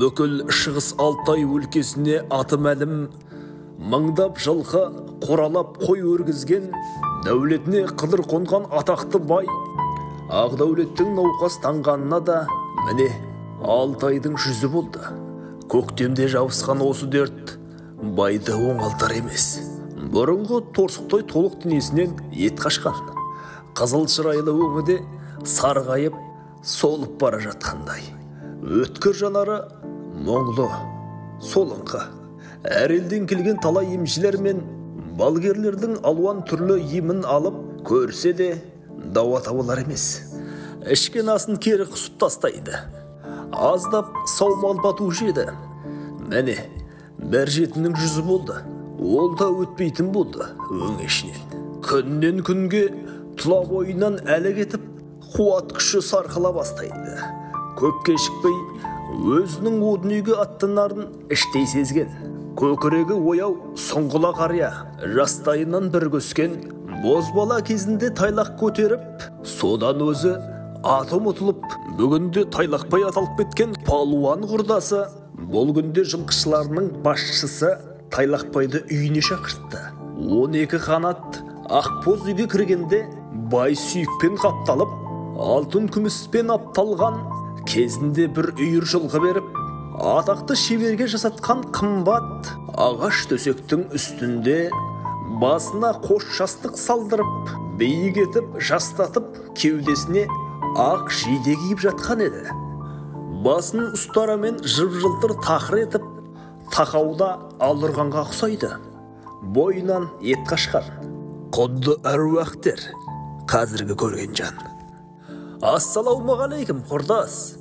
Бүкіл Шығыс Алтай өлкесіне аты мәлім, мыңдап жылқы қоралап қой өргізген, дәулетіне қыдыр қонған атақты бай Ақдәулеттің науқастанғанына да міне 6 айдың жүзі болды. Көктемде жабысқан осы дерт байды оңалтар емес. Бұрынғы торсықтай толық денесінен ет қашқан. Қызыл шырайлы өңі де сарғайып солып бара жатқандай. Өткір жанары мұңлы, солыңқы. Әр елден келген талай емшілер мен балгерлердің алуан түрлі емін алып көрсе де дауа табылар емес. Ішкен асын кері құсып тастайды. Аздап саумал батушы еді. Міне, бір жетінің жүзі болды. Ол да өтпейтін болды өңешінен. Күннен күнге тұла бойынан әлі кетіп, қуат күші сарқыла бастайды. Көп кешікпей өзінің о дүниеге аттанарын іштей сезген. Көкірегі ояу сұңғыла қария, жастайынан бір көскен бозбала кезінде тайлақ көтеріп, содан өзі аты ұмытылып, бүгінде Тайлақбай аталып кеткен палуан құрдасы, бұл күнде жылқышыларының басшысы Тайлақбайды үйіне шақыртты. 12 қанат ақбоз үйге кіргенде бай сүйекпен қапталып, алтын күміспен апталған, кезінде бір үйір жылқы беріп, атақты шеберге жасатқан қымбат ағаш төсектің үстінде басына қос жастық салдырып, биік етіп жастатып, кеудесіне ақ жейде киіп жатқан еді. Басын ұстарамен жып-жылтыр тақыр етіп, тақауда алдырғанға ұқсайды. Бойынан ет қашқан. Құдды әруақ дер қазіргі көрген жан. Ассалаумағалейкум, құрдас,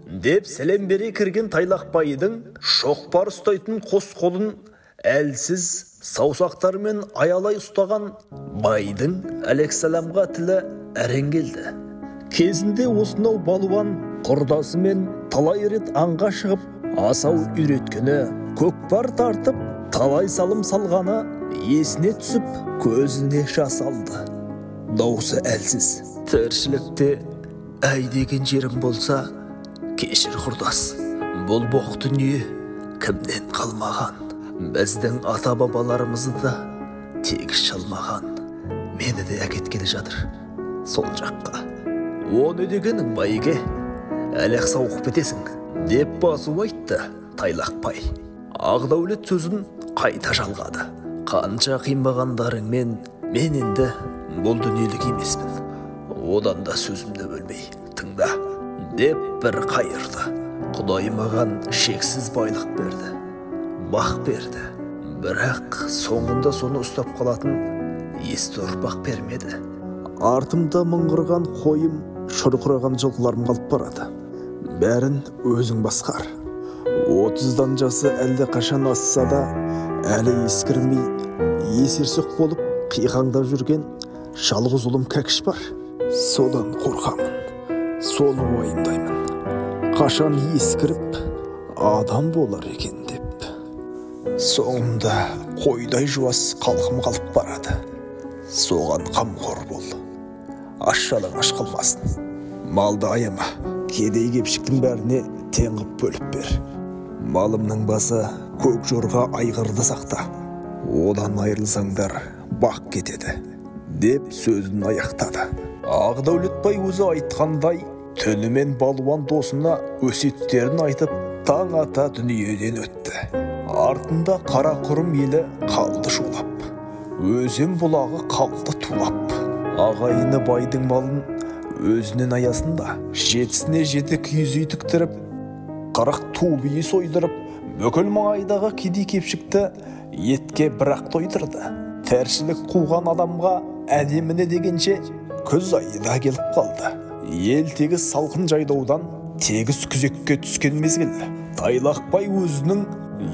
деп сәлем бере кірген Тайлақбайдың шоқпар ұстайтын қос қолын әлсіз саусақтарымен аялай ұстаған байдың әлейхисаламға тілі әрең келді. Кезінде осынау балуан құрдасымен талай рет аңға шығып, асау үйреткені, көкпар тартып, талай салым салғаны есіне түсіп, көзіне жас алды. Даусы әлсіз. Тіршілікте әй деген жерім болса, кешір құрдас. Бұл боқ дүние кімнен қалмаған? Біздің ата-бабаларымызды да тегіс шалмаған. Мені де әкеткелі жатыр сол жаққа. О не дегенің, байеке? Әлі-ақ сауығып кетесің, деп басу айтты Тайлақбай. Ақдәулет сөзін қайта жалғады. Қанша қимағандарыңмен мен енді бұл дүниелік емеспін. Одан да сөзімді бөлмей тыңда, деп бір қайырды. Құдай маған шексіз байлық берді, бақ берді. Бірақ соңында соны ұстап қалатын есті ұрпақ бермеді. Артымда мыңғырған қойым, шұрқыраған жылқыларым қалып барады. Бәрін өзің басқар. 30-дан жасы әлде қашан асса да, әлі ескірмей, есерсоқ болып қиқаңдап жүрген жалғыз ұлым Кәкіш бар. Содан қорқамын, соны уайымдаймын. Қашан ескіріп адам болар екен деп. Соңында қойдай жуас қалқым қалып барады. Соған қамқор бол. Аш жалаңаш қылмасын. Малды аяма, кедей кепшіктің бәріне тең қып бөліп бер. Малымның басы көк жорға айғырды сақта. Одан айырылсаңдар бақ кетеді, деп сөзін аяқтады. Ақдәулетбай өзі айтқандай түнімен балуан досына өсиеттерін айтып, таң ата дүниеден өтті. Артында қара құрым елі қалды шулап, өзен бұлағы қалды тулап. Ағайыны байдың малын өзінен аясында, жетісіне жеті киіз үй тіктіріп, 40 ту бие сойдырып, бүкіл маңайдағы кедей кепшікті етке бірақ тойдырды. Тіршілік қуған адамға әне-міне дегенше күз айы да келіп қалды. Ел тегіс салқын жайлаудан тегіс күзекке түскен мезгіл. Тайлақбай өзінің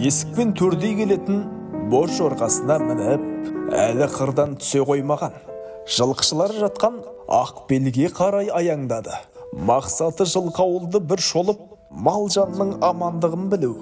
есікпен төрдей келетін боз жорғасына мініп, әлі қырдан түсе қоймаған. Жылқышылар жатқан Ақбелге қарай аяңдады. Мақсаты жылқы ауылды бір шолып, мал жанның амандығын білу.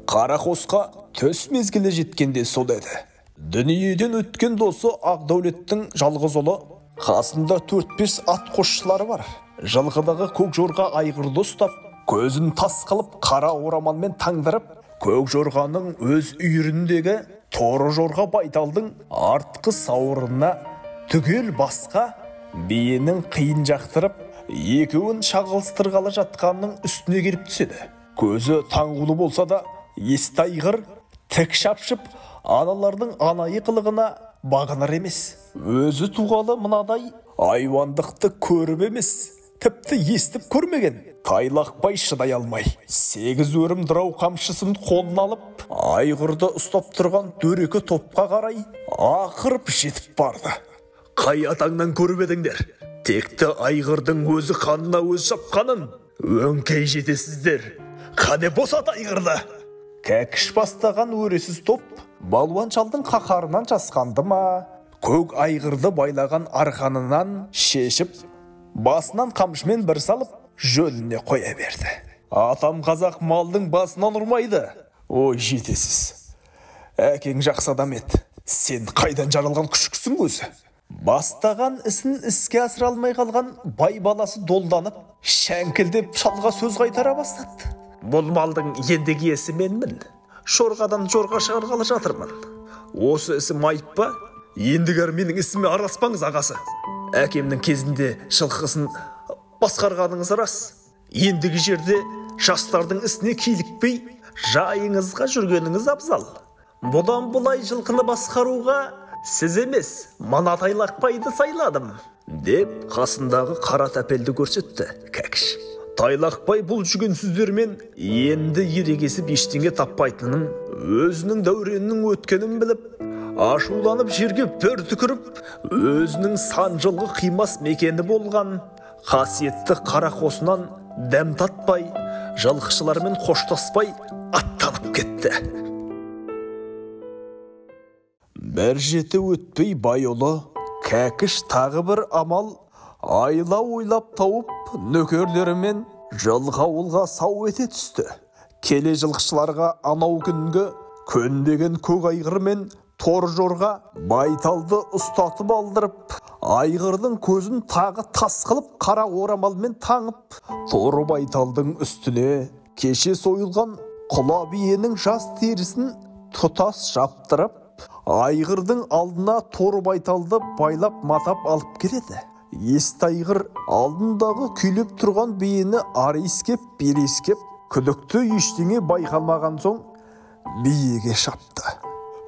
Қарақосқа түс мезгілі жеткенде сол еді. Дүниеден өткен досы Ақдәулеттің жалғыз ұлы, қасында 4-5 ат қосшылары бар. Жылқыдағы көк жорға айғырды ұстап, көзін тас қылып қара орамалмен таңдырып, көк жорғаның өз үйіріндегі торы жорға байталдың артқы сауырына түгел басқа биенің қиын жақтырып, екеуін шағылыстырғалы жатқанның үстіне келіп түседі. Көзі таңғулы болса да, есті айғыр тік шапшып, аналардың анайы қылығына бағынар емес. Өзі туғалы мынадай айуандықты көріп емес, тіпті естіп көрмеген. Тайлақбай шыдай алмай, 8 өрім дырау қамшысын қолына алып, айғырды ұстап тұрған дөрекі топқа қарай ақырып жетіп барды. Қай атаңнан көріп едіңдер? Текті айғырдың өзі қанына өз шапқанын өңкей жетесіздер. Қане босат айғырды! Кәкіш бастаған өресіз топ балуан шалдың қаһарынан жасқанды ма, көк айғырды байлаған арқанынан шешіп, басынан қамшымен бір салып, жөніне қоя берді. Атам қазақ малдың басынан ұрмайды. Ой, жетесіз. Әкең жақсы адам еді. Сен қайдан жаралған күшіксің өзі? Бастаған ісін іске асыра алмай қалған бай баласы долданып, шәңкілдеп шалға сөз қайтара бастады. Бұл малдың ендігі иесі менмін. Жорғадан жорға шығарғалы жатырмын. Осы ісім айып па? Ендігәрі менің ісіме араласпаңыз, ағасы. Әкемнің кезінде жылқысын басқарғаныңыз рас. Ендігі жерде жастардың ісіне килікпей, жайыңызға жүргеніңіз абзал. Бұдан бұлай жылқыны басқаруға сіз емес, мына Тайлақбайды сайладым, деп қасындағы қара тәпелді көрсетті Кәкіш. Тайлақбай бұл жүгенсіздермен енді ерегесіп ештеңе таппайтынын, өзінің дәуренінің өткенін біліп, ашуланып жерге бір түкіріп, өзінің сан жылғы қимас мекені болған қасиетті қара қосынан дәм татпай, жылқышылармен қоштаспай аттанып кетті. Бір жеті өтпей байұлы Кәкіш тағы бір амал айла ойлап тауып, нөкерлерімен жылқы ауылға сау ете түсті. Келе жылқышыларға анау күнгі көнбеген көк айғыр мен тор жорға байталды ұстатып алдырып, айғырдың көзін тағы тас қылып қара орамалмен таңып, торы байталдың үстіне кеше сойылған құла биенің жас терісін тұтас жаптырып, айғырдың алдына торы байталды байлап матап алып келеді. Есті айғыр алдындағы күйлеп тұрған биені ары иіскеп, бері иіскеп, күдікті ештеңе байқалмаған соң биеге шапты.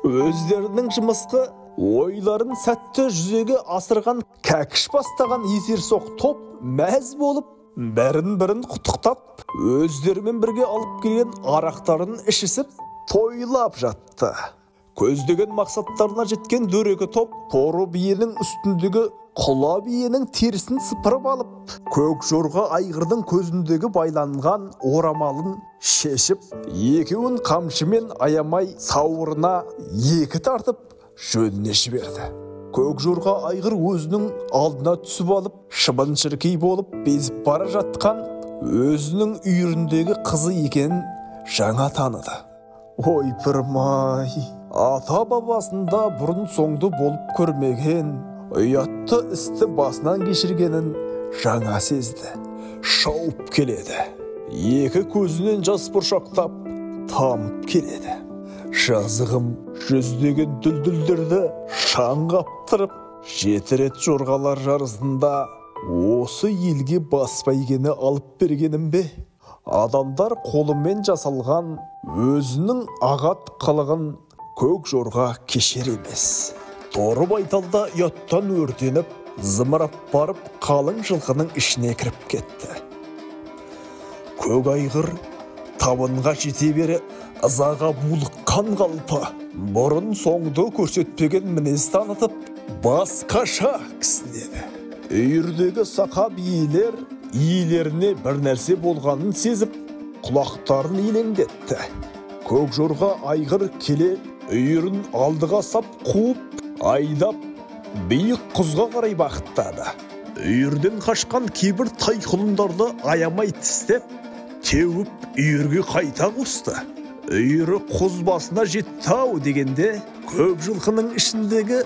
Өздерінің жымысқы ойларын сәтті жүзеге асырған Кәкіш бастаған есерсоқ топ мәз болып, бәрін-бірін құттықтап, өздерімен бірге алып келген арақтарын ішісіп, тойлап жатты. Көздеген мақсаттарына жеткен дөрекі топ торы биенің үстіндегі құла биенің терісін сыпырып алып, көк жорға айғырдың көзіндегі байланған орамалын шешіп, екеуін қамшымен аямай сауырына екі тартып жөніне жіберді. Көк жорға айғыр өзінің алдына түсіп алып, шыбын-шіркей болып безіп бара жатқан өзінің үйіріндегі қызы екенін жаңа таныды. Ойпырмай, ата-бабасында бұрын соңды болып көрмеген ұятты істі басынан кешіргенін жаңа сезді. Шауып келеді. Екі көзінен жас бұршақтап тамып келеді. Жазығым жүздеген дүлдүлдерді шаң қаптырып, 7 рет жорғалар жарысында осы елге бас бәйгені алып бергенім бе? Адамдар қолымен жасалған өзінің ағат қылығын көк жорға кешер емес. Торы байталда ұяттан өртеніп, зымырап барып қалың жылқының ішіне кіріп кетті. Көк айғыр табынға жете бере ызаға булыққан қалпы, бұрын соңды көрсетпеген мінез танытып, басқаша кісінеді. Үйірдегі сақа биелер иелеріне бір нәрсе болғанын сезіп, құлақтарын елеңдетті. Көк жорға айғыр келе үйірін алдыға сап қуып, айдап, биік құзға қарай бағыттады. Үйірден қашқан кейбір тай құлындарды аямай тістеп, теуіп үйірге қайта қосты. Үйірі құз басына жетті-ау дегенде, көп жылқының ішіндегі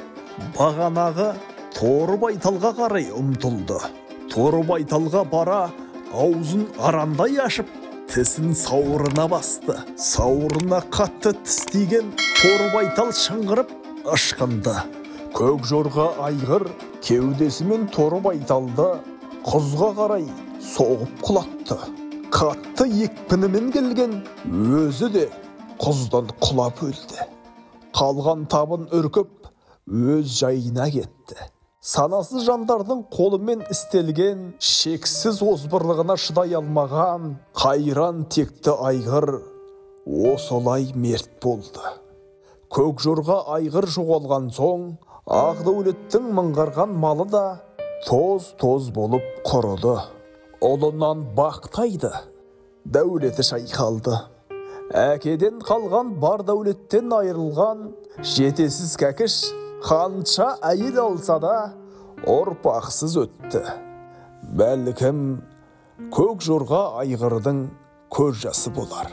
бағанағы торы байталға қарай ұмтылды. Торы байталға бара аузын арандай ашып, Тісін сауырына басты. Сауырына қатты тістеген торы байтал шыңғырып ышқынды. Көк жорға айғыр кеудесімен торы байталды құзға қарай соғып құлатты. Қатты екпінімен келген өзі де құздан құлап өлді. Қалған табын үркіп өз жайына кетті. Санасыз жандардың қолымен істелген шексіз озбырлығына шыдай алмаған қайран текті айғыр осылай мерт болды. Көк жорға айғыр жоғалған соң Ақдәулеттің мыңғырған малы да тоз-тоз болып құрыды. Ұлынан бақтайды, дәулеті шайқалды. Әкеден қалған бар дәулеттен айырылған жетесіз Кәкіш қанша әйел алса да ұрпақсыз өтті. Бәлкім, көк жорға айғырдың көз жасы болар.